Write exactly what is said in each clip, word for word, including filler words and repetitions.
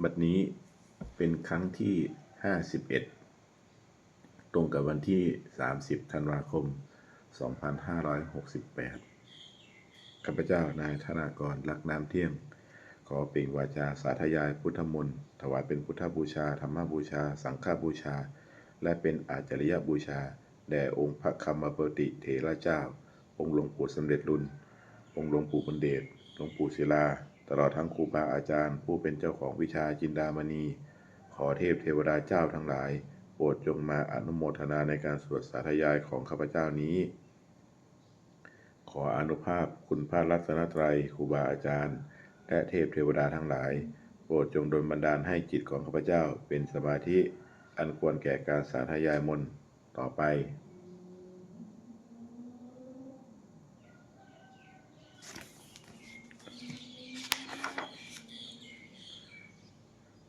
บัดนี้เป็นครั้งที่ ห้าสิบเอ็ด ตรงกับวันที่ สามสิบ ธันวาคม สองพันห้าร้อยหกสิบแปด ข้าพเจ้านายธนากร ลักษณ์น้ำเที่ยง ขอเปล่งวาจาสาธยายพุทธมนต์ ถวายเป็นพุทธบูชา ธรรมบูชา สังฆบูชา และเป็นอาจาริยบูชา แด่องค์พระคัมมปติเถระเจ้า องค์หลวงปู่สำเร็จลุน องค์หลวงปู่บุญเดช หลวงปู่ศิลา ตลอดทั้งครูบาอาจารย์ ผู้เป็นเจ้าของวิชาจินดามณี ขอเทพเทวดาเจ้าทั้งหลาย โปรดจงมาอนุโมทนาในการสวดสาธยายของข้าพเจ้านี้ ขออานุภาพคุณพระรัตนตรัย ครูบาอาจารย์ และเทพเทวดาทั้งหลาย โปรดจงดลบันดาลให้จิตของข้าพเจ้าเป็นสมาธิอันควรแก่การสาธยายมนต์ต่อไป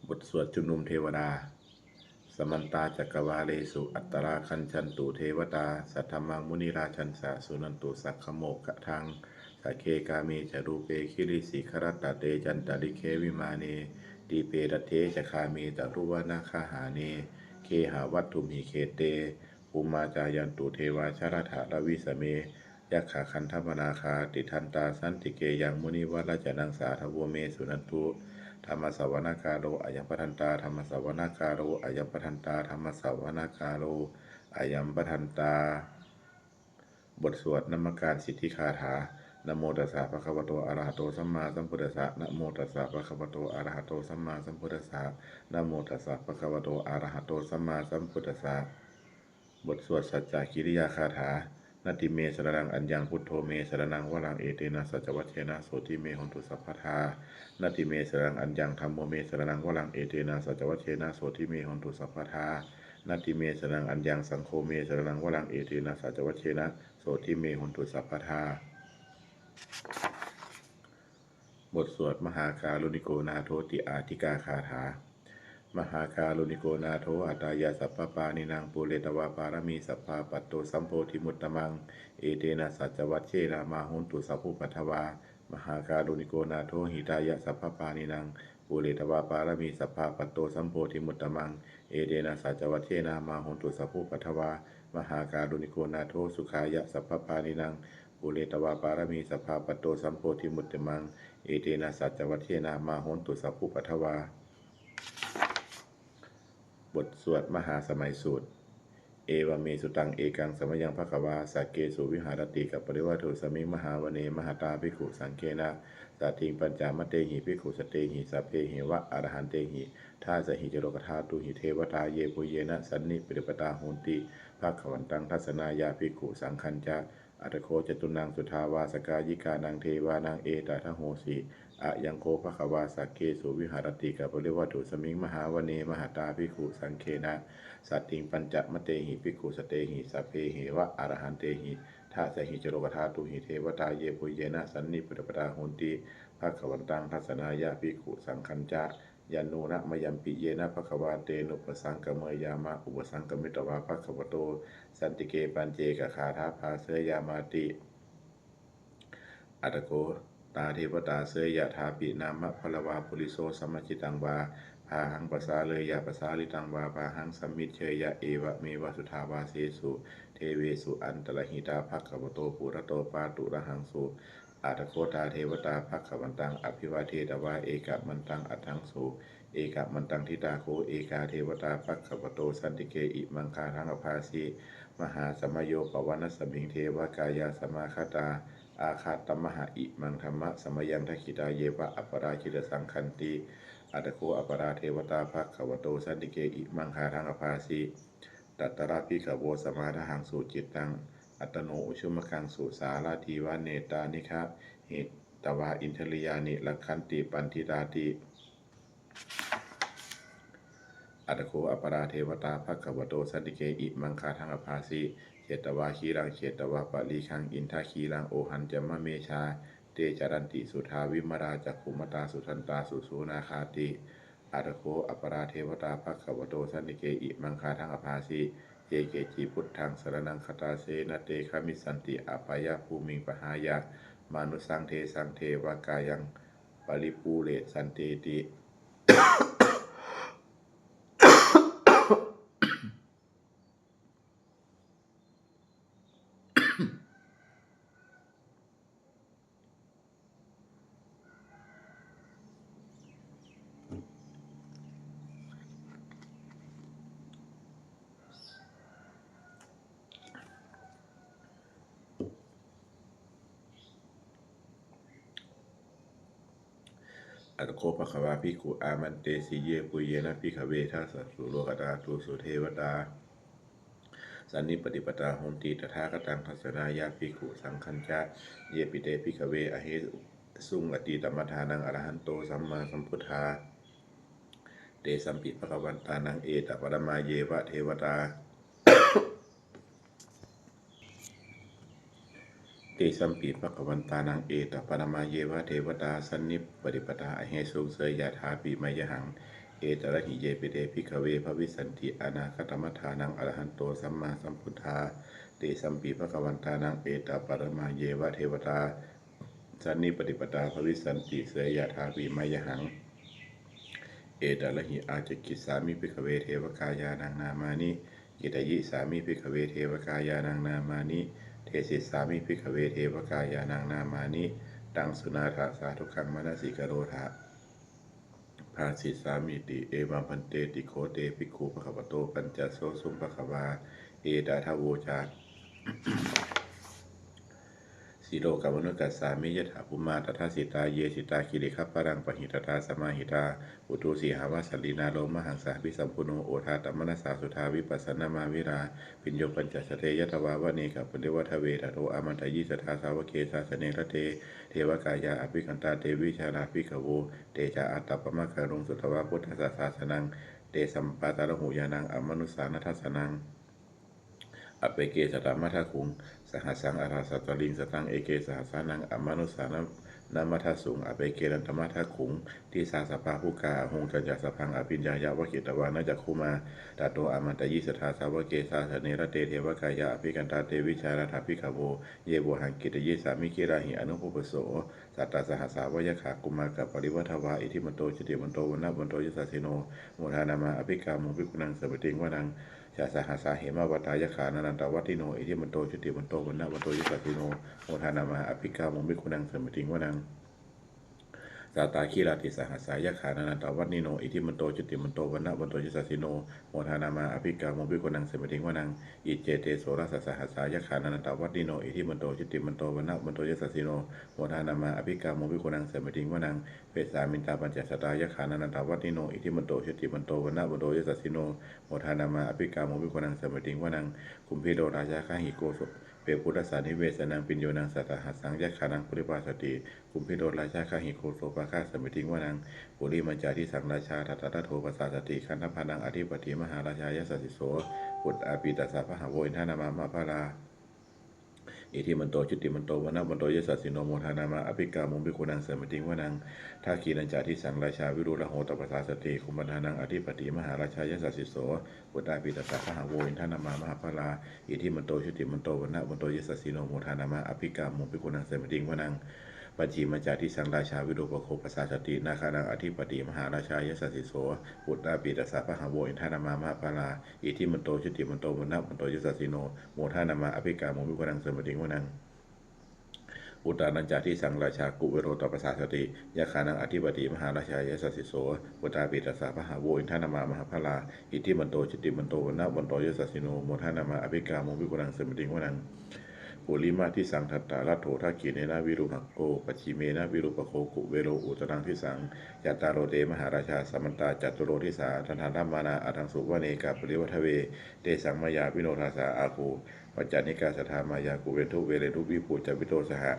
บทสวดชุมนุมเทวดา Samantā cakkavāḷesu atrāgacchantu devatā, saddhammaṃ munirājassa suṇantu saggamokkhadaṃ. Sagge kāme ca rūpe girisikharataṭe cantalikkhe vimāne, dīpe raṭṭhe ca gāme taruvanagahane gehavatthumhi khette, bhummā cāyantu devā jalathalavisame yakkhagandhabbanāgā, tiṭṭhantā santike yaṃ munivaravacanaṃ sādhavo me suṇantu. Dhammassavanakālo ayambhadantā. Dhammassavanakālo ayambhadantā. Dhammassavanakālo ayambhadantā. บทสวดนมการสิทธิคาถา Namo tassa bhagavato arahato sammāsambuddhassa. Namo tassa bhagavato arahato sammāsambuddhassa. Namo tassa bhagavato arahato sammāsambuddhassa. บทสวดสัจจกิริยาคาถา Natthi me saraṇaṃ aññaṃ, buddho me saraṇaṃ varaṃ, etena saccavajjena sotthi me hotu sabbadā. Natthi me saraṇaṃ aññaṃ, dhammo me saraṇaṃ varaṃ, etena saccavajjena sotthi me hotu sabbadā. Natthi me saraṇaṃ aññaṃ, saṅgho me saraṇaṃ varaṃ, etena saccavajjena sotthi me hotu sabbadā. บทสวดมหาการุณิโกนาโถติอาทิกาคาถา Mahākāruṇiko nātho atthāya sabbapāṇinaṃ, pūretvā pāramī sabbā patto sambodhimuttamaṃ, etena saccavajjena mā hontu sabbupaddavā. Mahākāruṇiko nātho hitāya sabbapāṇinaṃ, pūretvā pāramī sabbā patto sambodhimuttamaṃ, etena saccavajjena mā hontu sabbupaddavā. Mahākāruṇiko nātho sukhāya sabbapāṇinaṃ, pūretvā pāramī sabbā patto sambodhimuttamaṃ, etena saccavajjena mā hontu sabbupaddavā. บทสวดมหาสมัยสูตร Evamme sutaṃ. Ekaṃ samayaṃ bhagavā sakkesu viharati kapilavatthusmiṃ mahāvane mahatā bhikkhusaṅghena saddhiṃ pañcamattehi bhikkhusatehi sabbeheva arahantehi. Dasahi ca lokadhātūhi devatā yebhuyyena sannipatitā honti bhagavantaṃ dassanāya bhikkhusaṅghañca. Atha kho catunnaṃ suddhāvāsakāyikānaṃ devānaṃ etadahosi: Ayaṃ kho bhagavā sakkesu viharati kapilavatthusmiṃ mahāvane mahatā bhikkhusaṅghena saddhiṃ pañcamattehi bhikkhusatehi sabbeheva arahantehi. Dasahi ca lokadhātūhi devatā yebhuyyena sannipatitā honti bhagavantaṃ dassanāya bhikkhusaṅghañca. Yannūna mayampi yena bhagavā tenupasaṅkameyyāma, upasaṅkamitvā bhagavato santike paccekagāthā bhāseyyāmāti. Atha kho tā devatā seyyathāpi nāma balavā puriso sammiñjitaṃ vā bāhaṃ pasāreyya, pasāritaṃ vā bāhaṃ sammiñjeyya, evameva suddhāvāsesu devesu antarahitā bhagavato purato pāturahaṃsu. Atha kho tā devatā bhagavantaṃ abhivādetvā ekamantaṃ aṭṭhaṃsu. Ekamantaṃ ṭhitā kho ekā devatā bhagavato santike imaṃ gāthaṃ abhāsi: Mahāsamayo pavanasmiṃ, devakāyā samāgatā, āgatamha imaṃ dhammasamayaṃ, dakkhitāyeva aparājitasaṅghanti. Atha kho aparā devatā bhagavato santike imaṃ gāthaṃ abhāsi: Tatra bhikkhavo samādahaṃsu, cittaṃ attano ujukamakaṃsu, sārathīva nettāni gahetvā, indriyāni rakkhanti paṇḍitāti. Atha kho aparā devatā bhagavato santike imaṃ gāthaṃ abhāsi: Chetvā khīlaṃ chetvā palighaṃ, indakhīlaṃ ohaccamanejā, te caranti suddhā vimalā, cakkhumatā sudantā susunāgāti. Atha kho aparā devatā bhagavato santike imaṃ gāthaṃ abhāsi: Ye keci buddhaṃ saraṇaṃ gatāse, na te gamissanti apāyabhūmiṃ, pahāya mānusaṃ dehaṃ, devakāyaṃ paripūressantīti. Atha kho bhagavā bhikkhū āmantesi: Yebhuyyena bhikkhave dasasu lokadhātūsu devatā sannipatitā honti tathāgataṃ dassanāya bhikkhusaṅghañca. Yepi te bhikkhave ahesuṃ atītamaddhānaṃ arahanto sammāsambuddhā, tesampi bhagavantānaṃ etaparamāyeva devatā tesampi bhagavantānaṃ etaparamāyeva devatā sannipatitā ahesuṃ seyyathāpi mayhaṃ etarahi. Yepi te bhikkhave bhavissanti anāgatamaddhānaṃ arahanto sammāsambuddhā, tesampi bhagavantānaṃ etaparamāyeva devatā sannipatitā bhavissanti seyyathāpi mayhaṃ etarahi. Ācikkhissāmi bhikkhave devakāyānaṃ nāmāni, kittayissāmi bhikkhave devakāyānaṃ nāmāni, desissāmi bhikkhave devakāyānaṃ nāmāni. Taṃ suṇātha sādhukaṃ manasikarotha bhāsissāmīti. Evaṃ bhanteti kho te bhikkhū bhagavato paccassosuṃ. Bhagavā etadavoca: Silokamanukassāmi yattha bhummā tadassitā, ye sitā girigabbharaṃ pahitattā samāhitā. Puthū sīhāva sallīnā lomahaṃsābhisambhuno, odātamanasā suddhā vippasannamanāvilā. Bhiyyo pañcasate ñatvā vane kāpilavatthave, tato āmantayi satthā sāvake sāsane rate. Devakāyā abhikkantā te vijānātha bhikkhavo, te ca ātappamakaruṃ sutvā buddhassa sāsanaṃ. Tesampāturahu ñāṇaṃ amanussāna dassanaṃ. Appeke satamaddakkhuṃ sahassaṃ atha sattariṃ, sataṃ eke sahassānaṃ amanussānamaddasuṃ. Appekenantamaddakkhuṃ disā sabbā phuṭā ahuṃ, tañca sabbaṃ abhiññāya vavakkhitvāna cakkhumā. Tato āmantayi satthā sāvake sāsane rate, devakāyā abhikkantā te vijānātha bhikkhavo, ye vohaṃ kittayissāmi girāhi anupubbaso. Sattasahassā va yakkhā bhummā kāpilavatthavā, iddhimanto jutimanto vaṇṇavanto yasassino, modamānā abhikkāmuṃ bhikkhūnaṃ samitiṃ vanaṃ. Chasahassā hemavatā yakkhā nānattavaṇṇino, iddhimanto jutimanto vaṇṇavanto yasassino, modamānā abhikkāmuṃ bhikkhūnaṃ samitiṃ vanaṃ. Sātāgirā tisahassā yakkhā nānattavaṇṇino, iddhimanto jutimanto vaṇṇavanto yasassino, modamānā abhikkāmuṃ bhikkhūnaṃ samitiṃ vanaṃ. Iccete soḷasasahassā yakkhā nānattavaṇṇino, iddhimanto jutimanto vaṇṇavanto yasassino, modamānā abhikkāmuṃ bhikkhūnaṃ samitiṃ vanaṃ. Vessāmittā pañcasatā yakkhā nānattavaṇṇino, iddhimanto jutimanto vaṇṇavanto yasassino, modamānā abhikkāmuṃ bhikkhūnaṃ samitiṃ vanaṃ. Kumbhīro rājagahiko vepullassa nivesanaṃ, bhiyyo naṃ satasahassānaṃ yakkhānaṃ payirupāsati, kumbhīro rājagahiko sopāga samitiṃ vanaṃ. Purimañca disaṃ rājā dhataraṭṭho pasāsati, gandhabbānaṃ ādhipati mahārājā yasassi so. Puttāpi tassa bahavo indanāmā mahabbalā, iddhimanto jutimanto vaṇṇavanto yasassino, modamānā abhikkāmuṃ bhikkhūnaṃ samitiṃ vanaṃ. Dakkhiṇañca disaṃ rājā virūḷho tappasāsati, kumbhaṇḍānaṃ ādhipati mahārājā yasassi so. Puttāpi tassa bahavo indanāmā mahabbalā, iddhimanto jutimanto vaṇṇavanto yasassino, modamānā abhikkāmuṃ bhikkhūnaṃ samitiṃ vanaṃ. Pacchimañca disaṃ rājā virūpakkho pasāsati, nāgānaṃ ādhipati mahārājā yasassi so. Puttāpi tassa bahavo indanāmā mahabbalā, iddhimanto jutimanto vaṇṇavanto yasassino, modamānā abhikkāmuṃ bhikkhūnaṃ samitiṃ vanaṃ. Uttarañca disaṃ rājā kuvero tappasāsati, yakkhānaṃ ādhipati mahārājā yasassi so. Puttāpi tassa bahavo indanāmā mahabbalā, iddhimanto jutimanto vaṇṇavanto yasassino, modamānā abhikkāmuṃ bhikkhūnaṃ samitiṃ vanaṃ. Purimadisaṃ dhataraṭṭho, dakkhiṇena virūḷhako, pacchimena virūpakkho, kuvero uttaraṃ disaṃ. Cattāro te mahārājā samantā caturo disā, daddallamānā aṭṭhaṃsu vane kāpilavatthave. Tesaṃ māyāvino dāsā āgū vañcanikā saṭhā, māyā kuṭeṇḍu veṭeṇḍu viṭū ca viṭuṭo saha.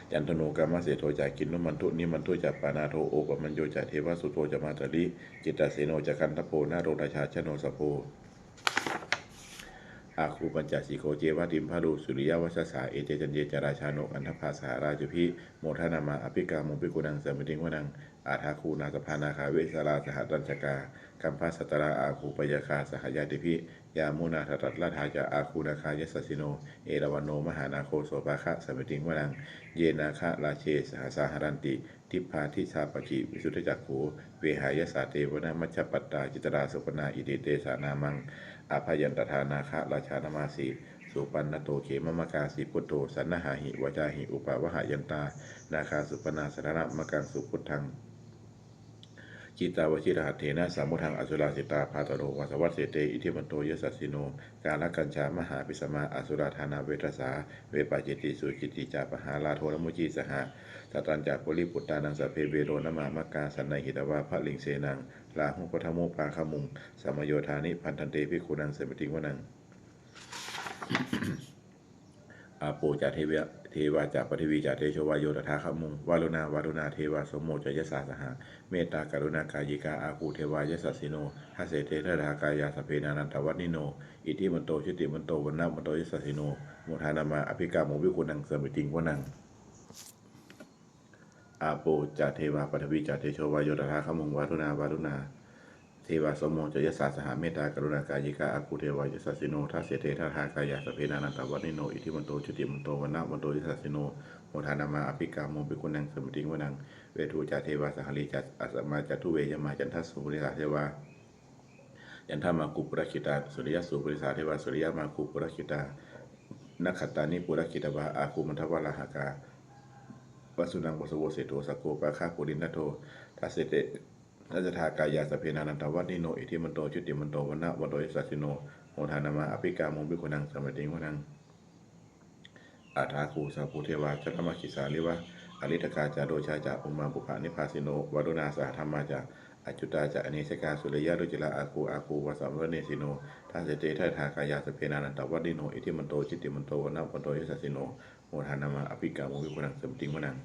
Candano kāmaseṭṭho ca kinnughaṇḍu nighaṇḍu ca, panādo opamañño ca devasūto ca mātali, cittaseno ca gandhabbo naḷo rājā janosabho. Āgū pañcasikho ceva timbarū suriyavaccasā, ete caññe ca rājāno gandhabbā saha rājubhi, modamānā abhikkāmuṃ bhikkhūnaṃ samitiṃ vanaṃ. Athāgū nābhasā nāgā vesālā sahatacchakā, kambalassatarā āgū pāyāgā saha ñātibhi, yāmunā dhataraṭṭhā ca āgū nāgā yasassino, erāvaṇo mahānāgo sopāga samitiṃ vanaṃ. Ye nāgarāje sahasā haranti dibbā dijā pakkhi visuddhacakkhū, vehāyasā te vanamajjhapattā citrā supaṇṇā iti tesa nāmaṃ. Abhayantadā nāgarājānamāsi, supaṇṇato khemamakāsi buddho, saṇhāhi vajāhi upavhayantā, nāgā supaṇṇā saraṇamakaṃsu buddhaṃ. Jitā vajirahatthena, samuddaṃ asurā sitā. Bhātaro vāsavassete, iddhimanto yasassino. Kālakañjā mahābhismā, asurā dānaveghasā. Vepacitti sucitti ca, pahārādo namucī saha. Satañca baliputtānaṃ, sabbe verocanāmakā. Sannayhitvā baliṃ senaṃ, rāhubhaddamupāgamuṃ. Samayodāni bhaddante, bhikkhūnaṃ samitiṃ vanaṃ. Āpo ca devā, devā ca paṭhavī ca, tejo vāyo tadāgamuṃ. Varuṇā vāruṇā devā, somo ca yasasā saha. Mettākaruṇākāyikā, āgū devā yasassino. Dasete dasadhā kāyā, sabbe nānattavaṇṇino. Iddhimanto jutimanto, vaṇṇavanto yasassino. Modamānā abhikkāmuṃ, bhikkhūnaṃ samitiṃ vanaṃ. Āpo ca devā paṭhavī ca, tejo vāyo tadāgamuṃ. Varuṇā vāruṇā devā, somo ca yasasā saha. Mettākaruṇākāyikā, āgū devā yasassino. Dasete dasadhā kāyā, sabbe nānattavaṇṇino. Iddhimanto jutimanto, vaṇṇavanto yasassino. Modamānā abhikkāmuṃ, bhikkhūnaṃ samitiṃ vanaṃ. Veṇḍū ca devā sahalī ca, asamā ca duve yamā. Candassūpanisā devā, candamāgū purakkhitā. Suriyassūpanisā devā, suriyamāgū purakkhitā. Nakkhattāni purakkhitvā, āgū mandavalāhakā. Vasūnaṃ vāsavo seṭṭho, sakkopāga purindado. Dasete dasadhā kāyā, sabbe nānattavaṇṇino. Iddhimanto jutimanto, vaṇṇavanto yasassino. Modamānā abhikkāmuṃ, bhikkhūnaṃ samitiṃ vanaṃ. Athāgū sahabhū devā, jalamaggisikhāriva. Ariṭṭhakā ca rojā ca, ummāpupphanibhāsino. Varuṇā sahadhammā ca, accutā ca anejakā. Sūleyyarucirā āgū, āgū vāsavanesino. Dasete dasadhā kāyā, sabbe nānattavaṇṇino. Iddhimanto jutimanto, vaṇṇavanto yasassino. Modamānā abhikkāmuṃ, bhikkhūnaṃ samitiṃ vanaṃ.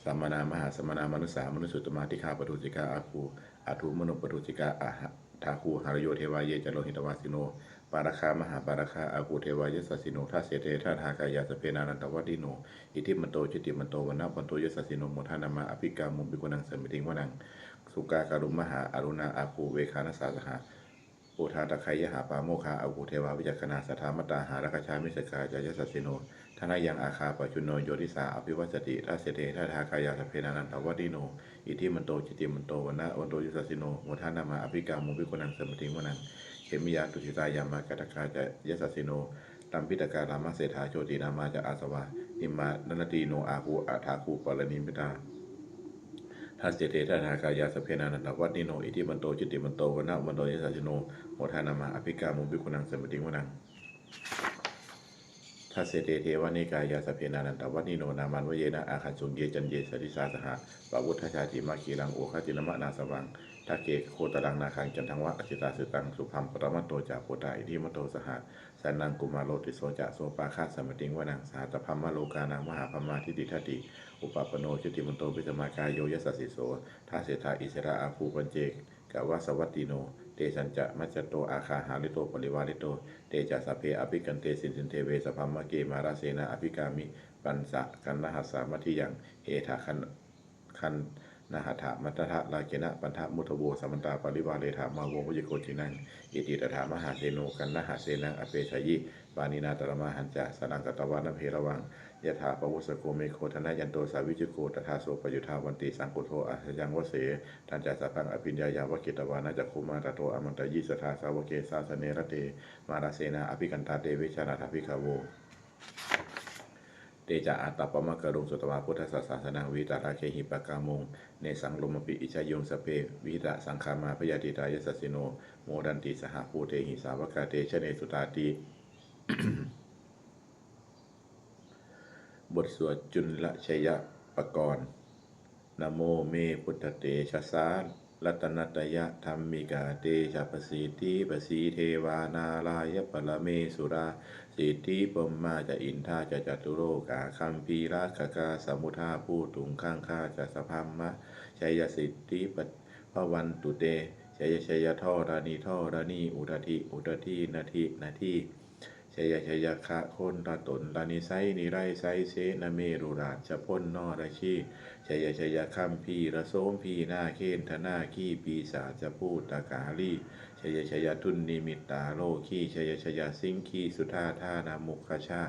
Samānā mahāsamānā, mānusā mānusuttamā. Dighā paṭhavikkasā āgū, āgū manopaṭhavikkasā. Athāgū harayo devā, ye ca lohitavāsino. Pāragā mahāpāragā, āgū devā yasassino. Dasete dasadhā kāyā, sabbe nānattavaṇṇino. Iddhimanto jutimanto, vaṇṇavanto yasassino. Modamānā abhikkāmuṃ, bhikkhūnaṃ samitiṃ vanaṃ. Sukkā karumhā aruṇā, āgū veghanasā saha. Odātagayhā pāmokkhā, āgū devā vicakkhaṇā. Sadāmattā hāragajā, missakā ca yasassino. Thanayaṃ āgā pajjunno, yo disā abhivassati. Dasete dasadhā kāyā, sabbe nānattavaṇṇino. Iddhimanto jutimanto, vaṇṇavanto yasassino. Modamānā abhikkāmuṃ, bhikkhūnaṃ samitiṃ vanaṃ. Khemiyā tusitā yāmā, kaṭṭhakā ca yasassino. Lambitakā lāmaseṭṭhā, jotināmā ca āsavā. Nimmānaratino āgū, athāgū paranimmitā. Dasete dasadhā kāyā, sabbe nānattavaṇṇino. Iddhimanto jutimanto, vaṇṇavanto yasassino. Modamānā abhikkāmuṃ, bhikkhūnaṃ samitiṃ vanaṃ. Dasete devanikāyā, sabbe nānattavaṇṇino. Nāmanvayena āgañchuṃ, ye caññe sadisā saha. Pavutthajātimakhilaṃ, oghatiṇṇamanāsavaṃ. Dakkhemoghataraṃ nāgaṃ, candaṃva asitātitaṃ. Supabhātaṃ paramatto ca, puttā iddhimato saha. Sanaṅkumāro tisso ca, sopāga samitiṃ vanaṃ. Sahassabrahmalokānaṃ, mahābrahmābhitiṭṭhati. Upapanno jutimanto, bhismākāyo yasassi so. Dasettha issarā āgū, paccekavasavattino. Tesañca majjhato āgā, hārito parivārito. Te ca sabbe abhikkante, sinde deve sabrahmake. Mārasenā abhikkāmi, passa kaṇhassa mandiyaṃ. Etha gaṇhatha bandhatha, rāgena bandhamatthu vo. Samantā parivāretha, mā vo muñcittha koci naṃ. Iti tattha mahāseno, kaṇhasenaṃ apesayi. Pāṇinā talamāhacca, saraṃ katvāna bheravaṃ. Yathā pāvussako megho, thanayanto savijjuko. Tadā so paccudāvatti, saṅkuddho asayaṃvase. Tañca sabbaṃ abhiññāya, vavakkhitvāna cakkhumā. Tato āmantayi satthā, sāvake sāsane rate. Mārasenā abhikkantā, te vijānātha bhikkhavo. Te ca ātappamakaruṃ, sutvā buddhassa sāsanaṃ. Vītarāgehi pakkāmuṃ, nesaṃ lomampi iñjayuṃ. Sabbe vijitasaṅgāmā, bhayātītā yasassino. Modanti saha bhūtehi, sāvakā te janesutāti. บทสวดจุลชัยปกรณ์ Namo me buddhatejasā, ratanattayadhammikā, tejapasiddhi pasīdevā nārāyaparamesurā, siddhibrahmā ca indā ca catulokā gambhīrakkhakā, samuddā bhūtuṃ gaṅgā ca sabrahmā, jayasiddhi bhavantu te. Jaya jaya dharaṇi dharaṇī, udadhi udadhī, nadi nadī. Jaya jaya gaganataḷanisai niraisai, senamerurājabala narajī. Jaya jaya gambhīrasombhī nāgendanāgī pisācabhūtakālī. Jaya jaya dunnimittarogī, jaya jaya siṅgīsudādānamukhajā.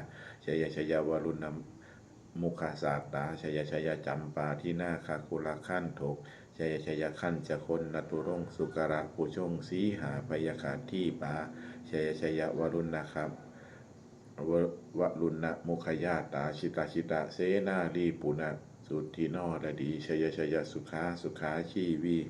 Jaya jaya varuṇamukhasātrā, jaya jaya campādināgakulagantho. Jaya jaya gañjagonaturaṅga sukarabhujaṅga sīhabyagghadīpā. Jaya jaya varuṇaga-, va-, varuṇamukhayātrā, jita jita senārī puna suddhi naradī. Jaya jaya sukhā sukhā jīvī,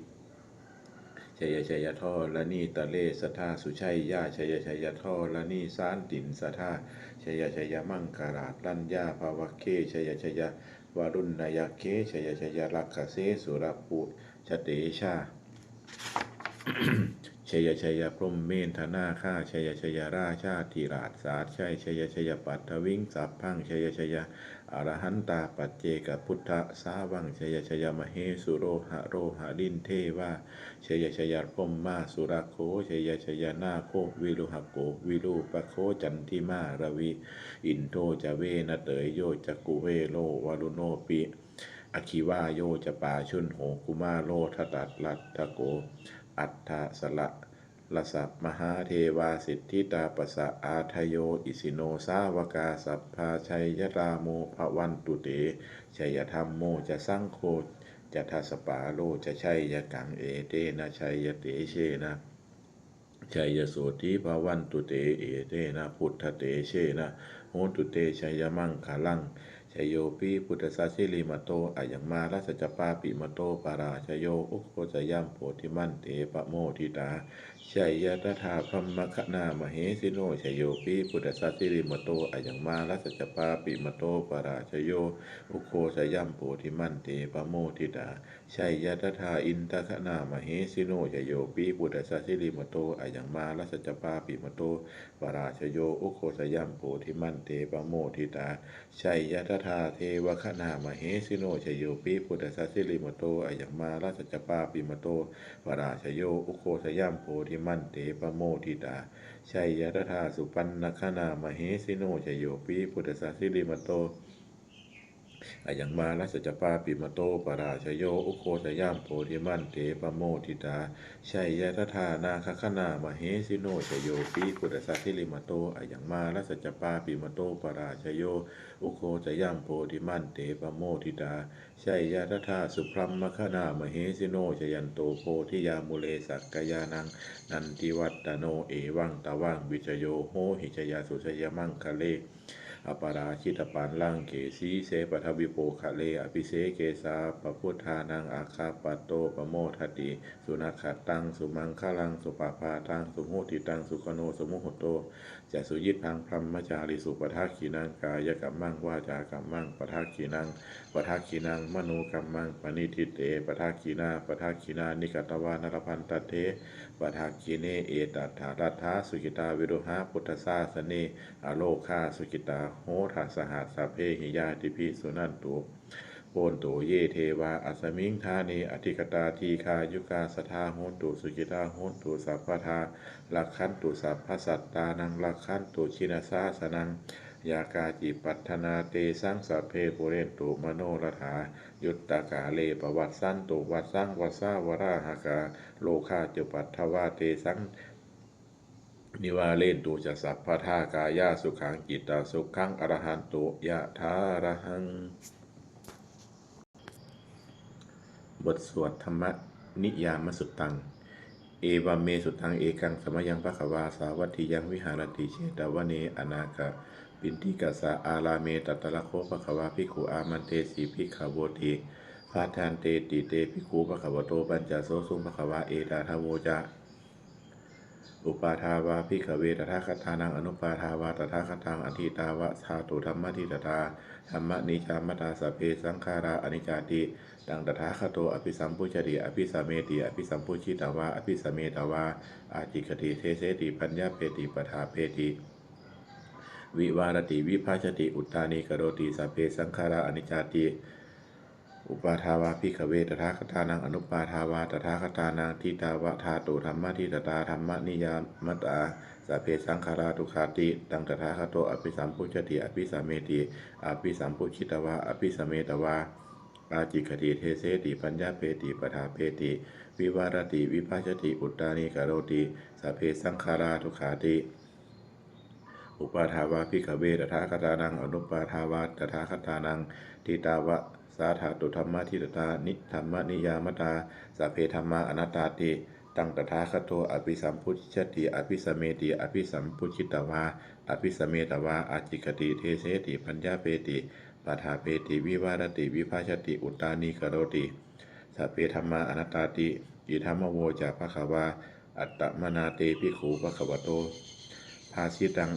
jaya jaya dharaṇītale sadā sujayā, jaya jaya dharaṇī santin sadā, jaya jaya maṅkarājaraññā bhavagge, jaya jaya varuṇṇayakkhe, jaya jaya rakkhase surabhujatejā, jaya jaya brahmendanadā, jaya jaya rājādhirājasājjai, jaya jaya paṭhaviṃ sabbaṃ, jaya jaya arahantā paccekabuddhasāvaṃ, jaya jaya mahesuro haro harindevā, jaya jaya brahmā surakkho, jaya jaya nāgo viruḷhako virūpakkho candimā ravi, indo ca venateyyo ca kuvero varuṇopi, aggi vāyo ca pājuṇho kumāro dhataraṭṭhako, aṭṭhārasa mahādevā siddhitāpasa-ādayo, isino sāvakā sabbā jayarāmo bhavantu te, jayadhammo ca saṅgho ca dasapālo ca jayakaṃ, etena jayatejena jayasotthī bhavantu te, etena buddhatejena hotu te jayamaṅgalaṃ. Jayopi buddhassa sirīmato ayaṃ, mārassa ca pāpimato parājayo, ugghosayaṃ bodhimaṇḍe pamoditā, jaya tadā brahmagaṇā mahesino. Jayopi buddhassa sirīmato ayaṃ, mārassa ca pāpimato parājayo, ugghosayaṃ bodhimaṇḍe pamoditā, jaya tadā indagaṇā mahesino. Jayopi buddhassa sirīmato ayaṃ, mārassa ca pāpimato parājayo, ugghosayaṃ bodhimaṇḍe pamoditā, jaya tadā devagaṇā mahesino. Jayopi buddhassa sirīmato ayaṃ, mārassa ca pāpimato parājayo, ugghosayaṃ bodhimaṇḍe pamoditā, jaya tadā supaṇṇagaṇā mahesino. Jayopi buddhassa sirīmato ayaṃ, mārassa ca pāpimato parājayo, ugghosayaṃ bodhimaṇḍe pamoditā, jaya tadā nāgagaṇā mahesino. Jayopi buddhassa sirīmato ayaṃ, mārassa ca pāpimato parājayo, ugghosayaṃ bodhimaṇḍe pamoditā, jaya tadā subrahmagaṇā mahesino. Jayanto bodhiyā mūle sakyānaṃ nandivaḍḍhano, evaṃ tvaṃ vijayo hohi jayassu jayamaṅgale, aparājitapallaṅke sīse paṭhavipokkhare, abhiseke sabbabuddhānaṃ aggappatto pamodati. Sunakkhattaṃ sumaṅgalaṃ supabhātaṃ suhuṭṭhitaṃ, sukhaṇo sumuhutto ca suyiṭṭhaṃ brahmacārisu, padakkhiṇaṃ kāyakammaṃ vācākammaṃ padakkhiṇaṃ, padakkhiṇaṃ manokammaṃ paṇidhī te padakkhiṇā, padakkhiṇāni katvāna labhantatthe padakkhiṇe. Etattha laddhā sukhitā viruḷhā buddhasāsane, arogā sukhitā hotha saha sabbehi ñātibhi. Suṇantu bhonto ye devā asmiṃ ṭhāne adhigatā, dīghāyukā sadā hontu sukhitā hontu sabbadā, rakkhantu sabbasattānaṃ rakkhantu jinasāsanaṃ, yā kāci patthanā tesaṃ sabbe pūrentu manorathā, yuttakāle pavassantu vassaṃ vassāvalāhakā, rogā cupaddavā tesaṃ nivārentu ca sabbadā, kāyāsukhaṃ cittasukhaṃ arahantu yathārahaṃ. บทสวดธรรมนิยามสุตตัง Evaṃ me sutaṃ. Ekaṃ samayaṃ bhagavā sāvatthiyaṃ viharati jetavane anāthapiṇḍikassa ārāme. Tatra kho bhagavā bhikkhū āmantesi bhikkhavoti. Bhadanteti te bhikkhū bhagavato paccassosuṃ. Bhagavā etadavoca. Uppādā vā bhikkhave tathāgatānaṃ anuppādā vā tathāgatānaṃ, ṭhitāva dhātu dhammaṭṭhitatā dhammaniyāmatā, sabbe saṅkhārā aniccāti. Taṃ tathāgato abhisambujjhati abhisameti, abhisambujjhitvā abhisametvā ācikkhati deseti paññapeti paṭṭhapeti vivarati vibhajati uttānīkaroti, sabbe saṅkhārā aniccāti. Uppādā vā bhikkhave tathāgatānaṃ anuppādā vā tathāgatānaṃ, ṭhitāva dhātu dhammaṭṭhitatā dhammaniyāmatā, sabbe saṅkhārā dukkhāti. Taṃ tathāgato abhisambujjhati abhisameti, abhisambujjhitvā abhisametvā ācikkhati deseti paññapeti paṭṭhapeti vivarati vibhajati uttānīkaroti, sabbe saṅkhārā dukkhāti. Uppādā vā bhikkhave tathāgatānaṃ anuppādā vā tathāgatānaṃ, ṭhitāva sā dhātu dhammaṭṭhitatā ni dhammaniyāmatā, sabbe dhammā anattāti. Taṃ tathāgato abhisambujjhati abhisameti, abhisambujjhitvā abhisametvā ācikkhati deseti paññapeti paṭṭhapeti vivarati vibhajati uttānīkaroti. Sabbe dhammā anattāti. Idamavoca bhagavā. Attamanā te bhikkhū bhagavato bhāsitaṃ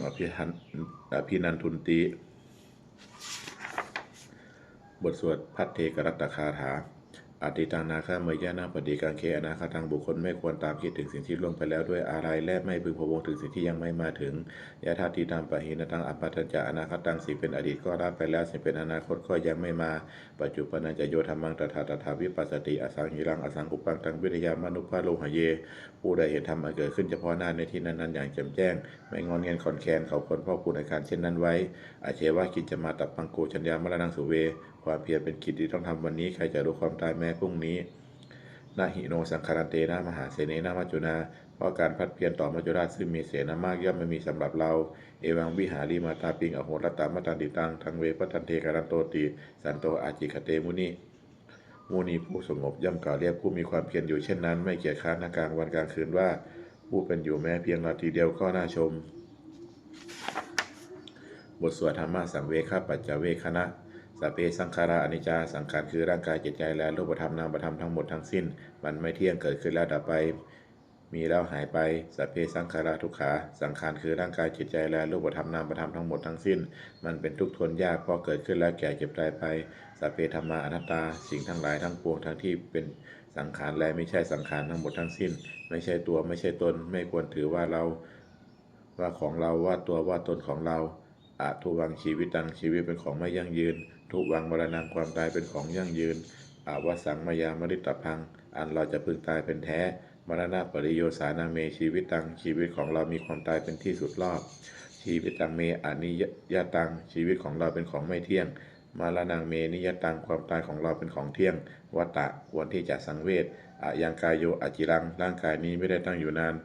abhinandunti. บทสวดภัทเทกรัตตคาถา Atītaṃ nānvāgameyya nappaṭikaṅkhe anāgataṃ. บุคคลไม่ควรตามคิดถึงสิ่งที่ล่วงไปแล้วด้วยอาลัย และไม่พึงพะวงถึงสิ่งที่ยังไม่มาถึง Yadatītampahīnantaṃ appattañca anāgataṃ. สิ่งเป็นอดีตก็ละไปแล้ว สิ่งเป็นอนาคตก็ยังไม่มา Paccuppannañca yo dhammaṃ tattha tattha vipassati, asaṃhiraṃ asaṅkuppaṃ taṃ viddhā manubrūhaye. ผู้ใดเห็นธรรมอันเกิดขึ้นเฉพาะหน้าในที่นั้นๆอย่างแจ่มแจ้ง ไม่ง่อนแง่นคลอนแคลน เขาควรพอกพูนอาการเช่นนั้นไว้ Ajjeva kiccamātappaṃ ko jaññā maraṇaṃ suve. ความเพียรเป็นกิจที่ต้องทำวันนี้ ใครจะรู้ความตายแม้พรุ่งนี้ Na hi no saṅgarantena mahāsenena maccunā. เพราะการผัดเพี้ยนต่อมัจจุราชซึ่งมีเสนามากย่อมไม่มีสำหรับเรา Evaṃvihārimātāpiṃ ahorattamatanditaṃ, taṃ ve bhaddante kālantoti santo ācikkhate muni. มุนีผู้สงบย่อมกล่าวเรียกผู้มีความเพียรอยู่เช่นนั้น ไม่เกียจคร้านทั้งกลางวันกลางคืนว่า ผู้เป็นอยู่แม้เพียงราตรีเดียวก็น่าชม บทสวดธรรมสังเวคปัจจเวกขณะ Sabbe saṅkhārā aniccā. สังขารคือร่างกายจิตใจและรูปธรรมนามธรรมทั้งหมดทั้งสิ้น มันไม่เที่ยง เกิดขึ้นแล้วดับไป มีแล้วหายไป Sabbe saṅkhārā dukkhā. สังขารคือร่างกายจิตใจและรูปธรรมนามธรรมทั้งหมดทั้งสิ้น มันเป็นทุกข์ทนยาก เพราะเกิดขึ้นแล้วแก่เจ็บตายไป Sabbe dhammā anattā. สิ่งทั้งหลายทั้งปวงทั้งที่เป็นสังขารและไม่ใช่สังขารทั้งหมดทั้งสิ้น ไม่ใช่ตัวไม่ใช่ตน ไม่ควรถือว่าเรา ว่าของเรา ว่าตัวว่าตนของเรา Adhuvaṃ jīvitaṃ. ชีวิตเป็นของไม่ยั่งยืน Dhuvaṃ maraṇaṃ. ความตายเป็นของยั่งยืน Avassaṃ mayā maritabbaṃ. อันเราจะพึงตายเป็นแท้ Maraṇapariyosānaṃ me jīvitaṃ. ชีวิตของเรามีความตายเป็นที่สุดรอบ Jīvitaṃ me aniyataṃ. ชีวิตของเราเป็นของไม่เที่ยง Maraṇaṃ me niyataṃ. ความตายของเราเป็นของเที่ยง Vata. ควรที่จะสังเวช Ayaṃ kāyo aciraṃ. ร่างกายนี้ไม่ได้ตั้งอยู่นาน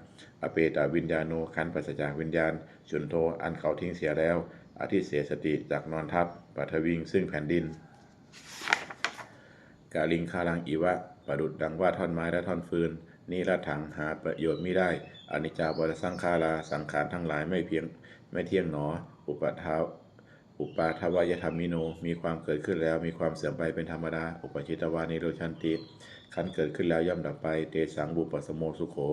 Apetaviññāṇo. ครั้นปราศจากวิญญาณ Chuḍḍho. อันเขาทิ้งเสียแล้ว Adhisessati. จักนอนทับ Paṭhaviṃ. ซึ่งแผ่นดิน Kaliṅgaraṃ iva. ประดุจดังว่าท่อนไม้และท่อนฟืน Niratthaṃ. หาประโยชน์มิได้ Aniccā vata saṅkhārā. สังขารทั้งหลายไม่เพียง ไม่เที่ยงหนอ Uppādā uppādavayadhammino. มีความเกิดขึ้นแล้ว มีความเสื่อมไปเป็นธรรมดา Uppajjitvā nirujjhanti. ครั้นเกิดขึ้นแล้วย่อมดับไป Tesaṃ vūpasamo sukho.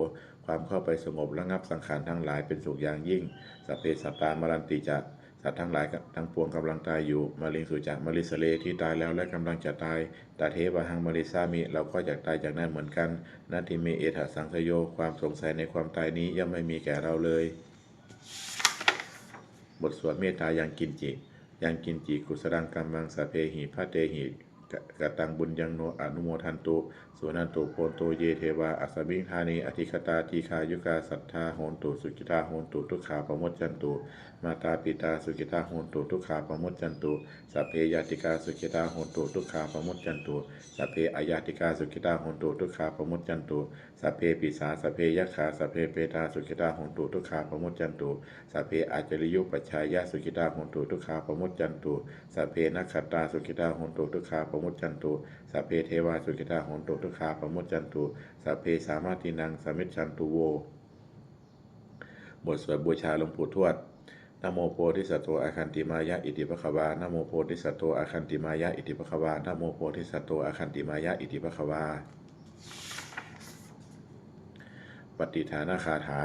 ความเข้าไปสงบระงับสังขารทั้งหลายเป็นสุขอย่างยิ่ง Sabbe sattā maranti ca. สัตว์ทั้งหลายทั้งปวงกำลังตายอยู่ Mariṃsu ca marissare. ที่ตายแล้วและกำลังจะตาย Tathevāhaṃ marissāmi. เราก็จักตายอย่างนั้นเหมือนกัน Natthi me ettha saṃsayo. ความสงสัยในความตายนี้ย่อมไม่มีแก่เราเลย บทสวดเมตตายังกิญจิ Yaṅkiñci kusalaṃ kammaṃ sabbehi katehi kataṃ puññaṃ no anumodantu, suṇantu bhonto ye devā asmiṃ ṭhāne adhigatā, dīghāyukā sadā hontu, sukhitā hontu, dukkhā pamuccantu. Mātā pitā sukhitā hontu, dukkhā pamuccantu. Sabbe ñātikā sukhitā hontu, dukkhā pamuccantu. Sabbe aññātikā sukhitā hontu, dukkhā pamuccantu. Sabbe pisā sabbe yakkhā sabbe petā sukhitā hontu, dukkhā pamuccantu. Sabbe ācariyupajjhāyā sukhitā hontu, dukkhā pamuccantu. Sabbe nakkhattā sukhitā hontu, dukkhā pamuccantu. Sabbe devā sukhitā hontu, dukkhā pamuccantu. Sabbe sampattīnaṃ samijjhantu vo. บทสวดบูชาหลวงปู่ทวด Namo bodhisatto āgantimāya iti bhagavā. Namo bodhisatto āgantimāya iti bhagavā. Namo bodhisatto āgantimāya iti bhagavā. ปัตติทานคาถา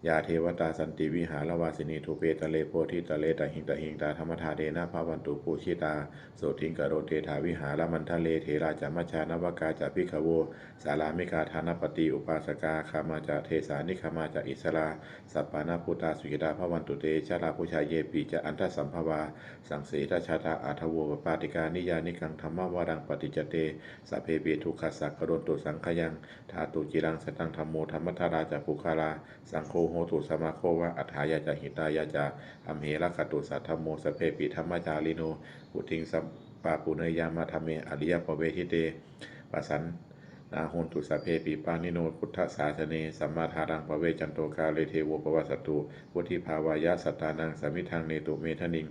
Yā devatā santi vihāravāsinī, thūpe ghare bodhighare tahiṃ tahiṃ, tā dhammadānena bhavantu pūjitā, sotthiṃ karontedha vihāramaṇḍale. Therā ca majjhā navakā ca bhikkhavo, sārāmikā dānapatī upāsakā, gāmā ca desā nigamā ca issarā, sappāṇabhūtā sukhitā bhavantu te. Jalābujā yepi ca aṇḍasambhavā, saṃsedajātā athavopapātikā, niyyānikaṃ dhammavaraṃ paṭicca te, sabbepi dukkhassa karontu saṅkhayaṃ. Ṭhātu ciraṃ sataṃ dhammo, dhammaddharā ca puggalā, saṅgho hotu samaggo va, atthāya ca hitāya ca. Amhe rakkhatu saddhammo, sabbepi dhammacārino, vuḍḍhiṃ sampāpuṇeyyāma, dhamme ariyappavedite. Pasannahotu sabbepi, pāṇino buddhasāsane, sammādhāraṃ pavecchanto, kāle devo pavassatu, vuḍḍhibhāvāya sattānaṃ, samiddhaṃ netu medaniṃ.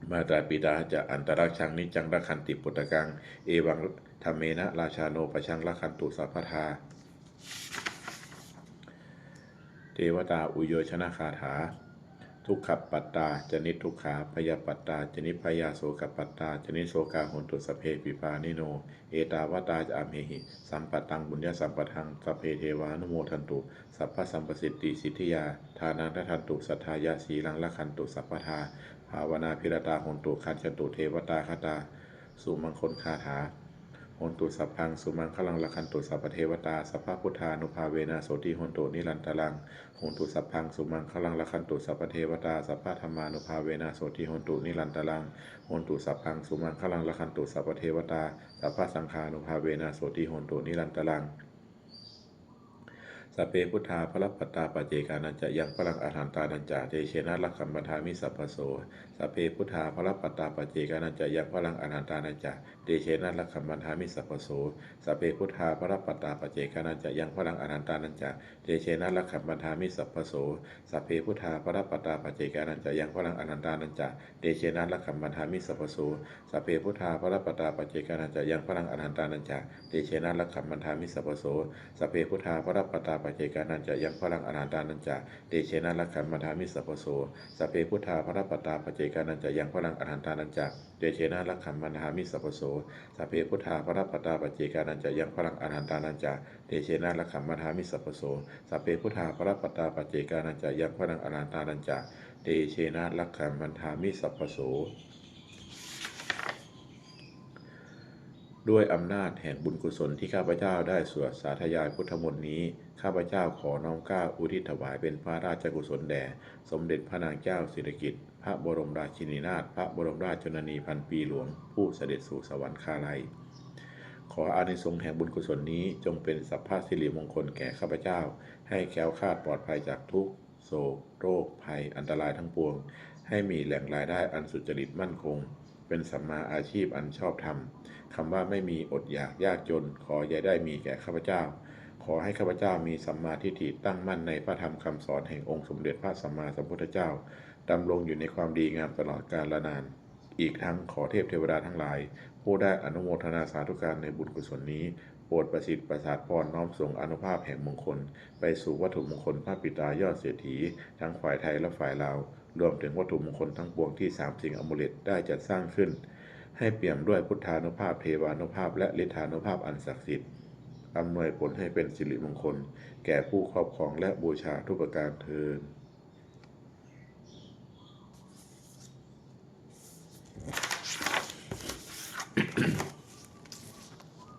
Mātā pitā ca atrajaṃ, niccaṃ rakkhanti puttakaṃ, evaṃ dhammena rājāno, pajaṃ rakkhantu sabbadā. เทวตาอุยโยชนคาถา Dukkhappattā ca niddukkhā, bhayappattā ca nibbhayā, sokappattā ca nissokā, hontu sabbepi pāṇino. Ettāvatā ca amhehi sambhataṃ puññasampadaṃ, sabbe devānumodantu sabbasampattisiddhiyā. Dānaṃ dadantu saddhāya, sīlaṃ rakkhantu sabbadā, bhāvanābhiratā hontu, gacchantu devatāgatā. Sumaṅgalagāthā. Hotu sabbaṃ sumaṅgalaṃ, rakkhantu sabbadevatā, sabbabuddhānubhāvena sotthī hontu nirantaraṃ. Hotu sabbaṃ sumaṅgalaṃ, rakkhantu sabbadevatā, sabbadhammānubhāvena sotthī hontu nirantaraṃ. Hotu sabbaṃ sumaṅgalaṃ, rakkhantu sabbadevatā, sabbasaṅghānubhāvena sotthī hontu nirantaraṃ. Sabbe buddhā balappattā, paccekānañca yaṃ balaṃ, arahantānañca tejena rakkhaṃ bandhāmi sabbaso. Sabbe buddhā balappattā, paccekānañca yaṃ balaṃ, arahantānañca tejena rakkhaṃ bandhāmi sabbaso. Sabbe buddhā balappattā, paccekānañca yaṃ balaṃ, arahantānañca tejena rakkhaṃ bandhāmi sabbaso. Sabbe buddhā balappattā, paccekānañca yaṃ balaṃ, arahantānañca tejena rakkhaṃ bandhāmi sabbaso. Sabbe buddhā balappattā, paccekānañca yaṃ balaṃ, arahantānañca tejena rakkhaṃ bandhāmi sabbaso. Sabbe buddhā balappattā, paccekānañca yaṃ balaṃ, arahantānañca tejena rakkhaṃ bandhāmi sabbaso. Sabbe buddhā balappattā, paccekānañca yaṃ balaṃ, arahantānañca tejena rakkhaṃ bandhāmi sabbaso. Sabbe buddhā balappattā, paccekānañca yaṃ balaṃ, arahantānañca tejena rakkhaṃ bandhāmi sabbaso. Sabbe buddhā balappattā, paccekānañca yaṃ balaṃ, arahantānañca tejena rakkhaṃ bandhāmi sabbaso. ด้วยอำนาจแห่งบุญกุศลที่ข้าพเจ้าได้สวดสาธยายพุทธมนต์นี้ ข้าพเจ้าขอน้อมเกล้าอุทิศถวายเป็นพระราชกุศลแด่สมเด็จพระนางเจ้าสิริกิติ์ พระบรมราชินีนาถ พระบรมราชชนนีพันปีหลวง ผู้เสด็จสู่สวรรคาลัย ขออานิสงส์แห่งบุญกุศลนี้จงเป็นสัพพสิริมงคลแก่ข้าพเจ้า ให้แคล้วคลาดปลอดภัยจากทุกข์ โศก โรค ภัย อันตรายทั้งปวง ให้มีแหล่งรายได้อันสุจริตมั่นคง เป็นสัมมาอาชีพอันชอบธรรม คำว่าไม่มีอดอยากยากจน ขออย่าได้มีแก่ข้าพเจ้า ขอให้ข้าพเจ้ามีสัมมาทิฏฐิตั้งมั่นในพระธรรมคำสอนแห่งองค์สมเด็จพระสัมมาสัมพุทธเจ้า ดำรงอยู่ในความดีงามตลอดกาลนาน อีกทั้งขอเทพเทวดาทั้งหลาย ผู้ได้อนุโมทนาสาธุการในบุญกุศลนี้ โปรดประสิทธิ์ประสาทพรน้อมส่งอานุภาพแห่งมงคล ไปสู่วัตถุมงคลพระปิดตายอดเศรษฐี ทั้งฝ่ายไทยและฝ่ายลาว รวมถึงวัตถุมงคลทั้งปวงที่สามสิงห์อมูเลตได้จัดสร้างขึ้น ให้เปี่ยมด้วยพุทธานุภาพ เทวานุภาพ และฤทธานุภาพอันศักดิ์สิทธิ์ อำนวยผลให้เป็นสิริมงคล แก่ผู้ครอบครองและบูชาทุกประการเทอญ